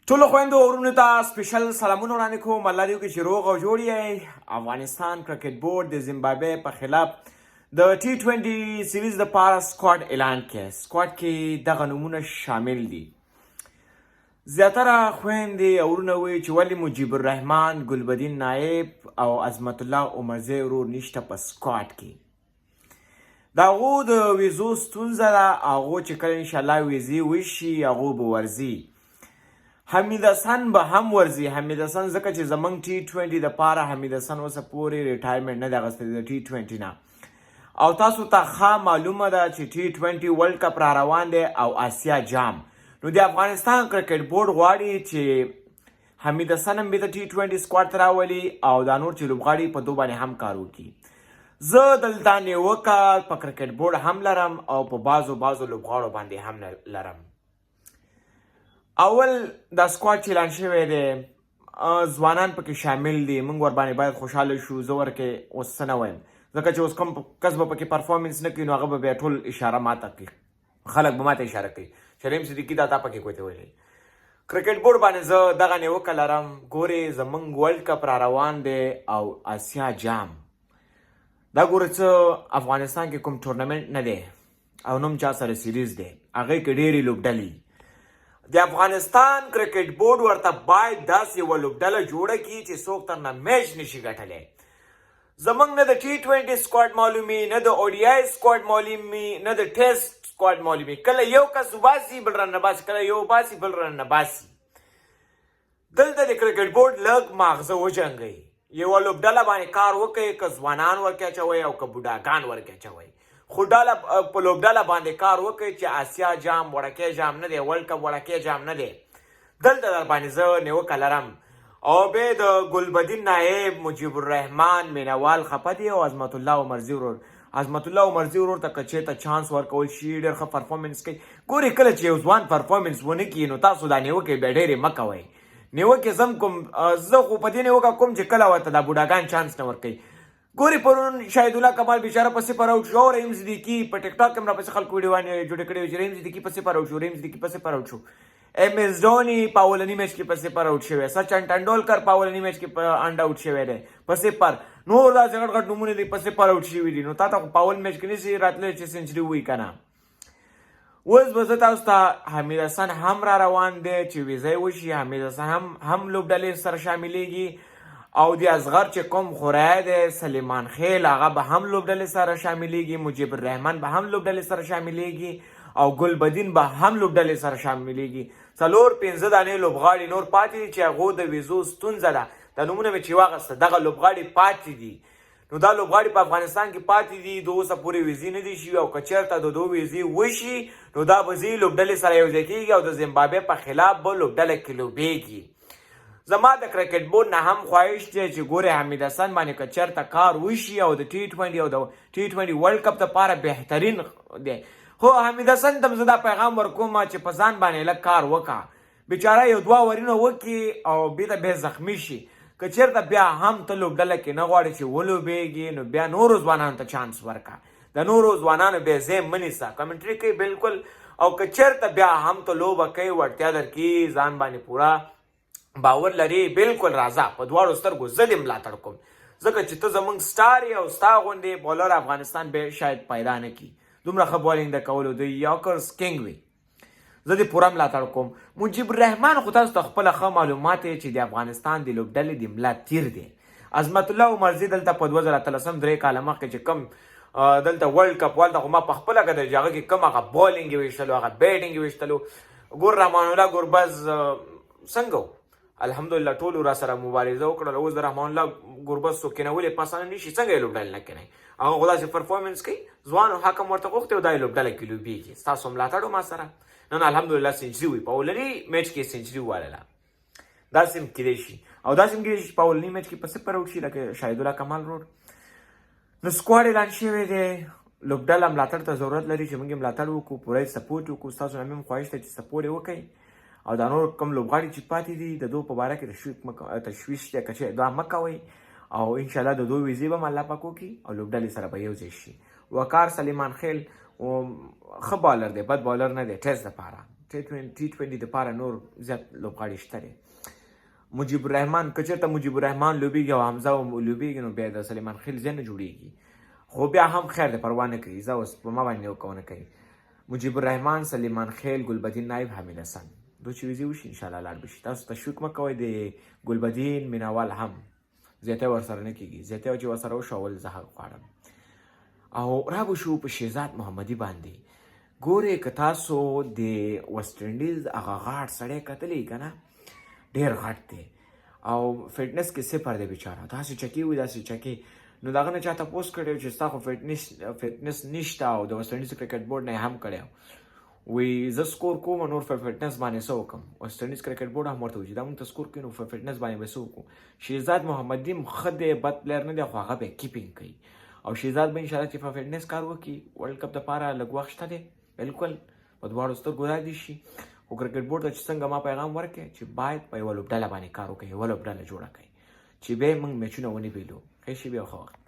ټولو خویندو او وروڼو ته سپیشل سلامونه وړاندې کوم. الله دې وکړي چې روغ او جوړ یئ. افغانستان کرکټ بورډ د زمبابوې په خلاف د ټي 20 سیریز لپاره سکواډ اعلان کړ. سکواډ کې دغه نومونه شامل دي. زیاتره خویندې او وروڼه وایي چې ولې مجیب الرحمن، ګلبدین نایب او عظمت الله عمرزی ورور نشته په سکواډ کې. د هغو د ویزو ستونزه ده. هغو چې کله انشاءالله ویزې وشي، هغو به ورځي. حمید حسن به هم ورځي. حمید حسن ځکه چې زمونږ ټي 20 د پاره حمید حسن اوسه پورې ریټایرمنټ نه دی اخیستی د ټي 20 نه. او تاسو ته ښه معلومه ده چې ټي 20 ورلډ کپ را روان دی او اسیا جام. نو د افغانستان کرکټ بورډ غواړي چې حمید حسن هم بیرته ټي 20 سکواډ ته راولي او دا نور چې لوبغاړي په دو باندې هم کار وکړي. زه دلته نیوکه په کرکټ بورډ هم لرم او په بعضو بعضو لوبغاړو باندې هم لرم. اول دا سکواډ چې اعلان شوی دی، ځوانان پکې شامل دي، موږ ورباندې باید خوشحاله شو. زه ورکې اوس څه نه وایم، ځکه چې اوس کوم کس به پکې پرفارمنس نه کوي، نو هغه به بیا ټول اشاره ماته کوي، خلک به ماته اشاره کوي چې رحیم صدیقي دا تا پکې ګوتې وهلې. کرکټ بورډ باندې زه دغه نیوکه لرم. ګورې، زمونږ ورلډ کپ را روان دی او اسیا جام. دا ګوره، څه افغانستان کې کوم ټورنمنټ نه دی او نوم چا سره سیریز دی، هغې کې ډېرې لوبډلې. د افغانستان کرکټ بورډ ورته باید داسې یوه لوبډله جوړه کړي چې څوک ترنه میچ نشي ګټلی. زمونږ نه د ټي 20 سکواډ معلومي، نه د اوډي آی سکواډ معلومي، نه د ټیسټ سکواډ معلومي. کله یو کس وباسي، بل رانه باسي، کله یو باسي، بل رانه باسي. دلته د کرکټ بورډ لږ ماغزه وجنګوي، یوه لوبډله باندې کار وکړي. که ځوانان ورکې اچوي او که بوډاګان ورکې اچوي، خو ډله په لوبډله باندې کار وکړي چې اسیا جام وړکی جام نه دی، ورلډ کپ وړکی جام نه دی. دلته در باندې زه نیوکه لرم. او به د ګلبدین نایب، مجیب الرحمن مینوال خپه دي او عظمت الله عمرزي ورور. عظمت الله عمرزي ورور ته که چېرته چانس ورکول شي، ډېر ښه پرفارمنس کوي. ګورې، کله چې یو ځوان پرفارمنس ونه کړي، نو تاسو دا نیوکې بیا ډېرې مه کوئ. نیوکې زم کوم، زه خو په دې نیوکه کوم چې کله ورته دا بوډاګان چانس نه ورکوي. ګوري، پرون شاهد الله کمال بیچاره په صفر اوټ شو. رحیم صدیقي، په ټیک ټاک کې هم راپسې خلکو ویډیوانې جوړې کړې چې رحیم صدیقي په صفر اوټ شو، رحیم صدیقي په صفر اوټ شو. ایم ایس ډونی په اولني میچ کې په صفر اوټ شوی، سچن ټنډولکر په اولني میچ کې په انډ اوټ شوی دی په صفر. نور داسې غټ غټ نومونه دي، په صفر اوټ شوي دي. نو تا ته خو په اول میچ کې نشي راتلی چې سنچري ووایي که نه. اوس به زه تاسو ته حمید حسن هم را روان دی چې ویزه یې وشي، حمید حسن هم لوبډلې سره شاملېږي. او د اصغر چې کوم خوری دی سلیمان خیل، هغه به هم لوبډلې سره شاملېږي. مجیب الرحمن به هم لوبډلې سره شاملېږي او ګلبدین به هم لوبډلې سره شاملېږي. څلور پنځه دانې لوبغاړي نور پاتې دي چې هغو د ویزو ستونزه ده. دا نومونه مې چې واخیسته، دغه لوبغاړي پاتې دي. نو دا لوبغاړي په افغانستان کې پاتې دي، د اوسه پورې ویزې نه دي شوي. او که چېرته د دوی ویزې وشي، نو دا به ځي لوبډلې سره یو ځای کېږي او د زمبابوې په خلاف به لوبډله کې لوبېږي. زما د کرکټ بورډ نه هم خواهش دی چې ګورې، حمید حسن باندې که چېرته کار وشي او د ټي 20 او د ټي 20 ورلډ کپ لپاره بهترین دی. خو حمید حسن ته زه دا پیغام ورکوم چې په ځان باندې لږ کار وکړه. بیچاره یو دوه اورونه وکړي او بیرته بیا زخمی شي. که چېرته بیا هم ته لوبډله کې نه غواړې چې ولوبېږي، نو بیا نورو ځوانانو ته چانس ورکړه، د نورو ځوانانو بیا ځای مه نیسه. کمنټري کوي بالکل. او که چېرته بیا هم ته لوبه کوي، وړتیا درکوي، ځان باندې پوره باور لري، بالکل راځه، په دواړو سترګو زه دې ملاتړ کوم، ځکه چې ته زمونږ سټار یې او ستا غوندې بالر افغانستان به شاید پیدا نه کړي. دومره ښه بالینګ د کولو د یاکرز کینګ وي، زه دې پوره ملاتړ کوم. مجیب الرحمن خو تاسو ته خپله ښه معلومات چې د افغانستان د لوبډلې د ملا تیر دی. عظمت الله عمرزي دلته په 2018، 3 کاله مخکې چې کوم دلته ورلډ کپ والته، خو ما په خپله کتل چې هغه کې کوم هغه بالینګ یې ویشتلو، هغه بیټینګ یې ویشتلو. ګور، رحمان الله ګربز څنګه و؟ الحمدلله ټولو را سره مبارزه وکړه. اوس د رحمان الله ګربز څوک کېنولې په اسانه نشي. څنګه یې لوبډلې نه کېنوي؟ هغه خو داسې پرفارمنس کوي، ځوانو حکم ورته غوښتی او دا یې لوبډله کې لوبېږي. ستاسو ملاتړ ما سره نن الحمدلله سنچري وي، په اولني میچ کې سنچري ووهله. داسې هم کېدای شي او داسې هم کېدای شي چې په اولني میچ کې په صفر اوټ شي لکه شاهد الله کمال ورور. نو سکواډ اعلان شوی دی، لوبډله ملاتړ ته ضرورت لري چې موږ یې ملاتړ وکړو، پوره یې سپورټ وکړو. ستاسو نه مې هم خواهش دی چې سپورټ یې وکړئ. او دا نور کوم لوبغاړي چې پاتې دي، د دوی په باره کې تشویش دی که چې دا مه کوئ. او انشاءالله د دوی ویزې به هم الله پاک وکړي او لوبډلې سره به یو ځای شي. وقار سلیمان خیل ښه بالر دی، بد بالر نه دی. ټیسټ دپاره، ټي 20 دپاره نور زیات لوبغاړي شته دی. مجیب الرحمن، که چېرته مجیب الرحمن لوبېږي او حمزه لوبېږي، نو بیا د سلیمان خیل ځای نه جوړېږي، خو بیا هم خیر دی، پروا نه کوي. زه اوس په ما باندې نیوکه ونه کوي. مجیب الرحمن، سلیمان خیل، ګلبدین نایب، حمید حسن دوی چې ویزې وشي، انشاءالله لاړ به شي. تاسو تشویق مه کوئ، د ګلبدین مینوال هم زیاتی ورسره نه کېږي. زیاتی چې ورسره وشو، اول زه حق غواړم. او را به شو په شهزاد محمدي باندې. ګورې، که تاسو د ویسټ انډیز هغه غاټ سړی کتلی که نه، ډېر غټ دی او فټنس کې صفر دی بیچاره. داسې چکې وي، داسې چکې. نو د هغه نه چا تپوس کړی چې ستا خو فټنس نشته، او د ویسټ انډیز کرکټ بورډ نه یې هم کړی، وی زه سکور کوم، نور په فټنس باندې څه وکم؟ ویسټ انډیز کرکټ بورډ هم ورته وایي چې دا موږ ته سکور کوي، نو په فټنس باندې به څه وکړو؟ شهزاد محمدي هم ښه دی، بد پلیر نه دی، خو هغه به کیپینګ کوي. او شهزاد به انشاءالله چې په فټنس کار وکړي، ورلډ کپ دپاره لږ وخت شته دی، بالکل په دواړو سترګو را دي شي. خو کرکټ بورډ ته چې څنګه ما پیغام ورکړ چې باید په یوه لوبډله باندې کار وکړي، یوه لوبډله جوړه کړي چې بیا موږ میچونه ونه بیلو. ښه شي بیا ښه وخت.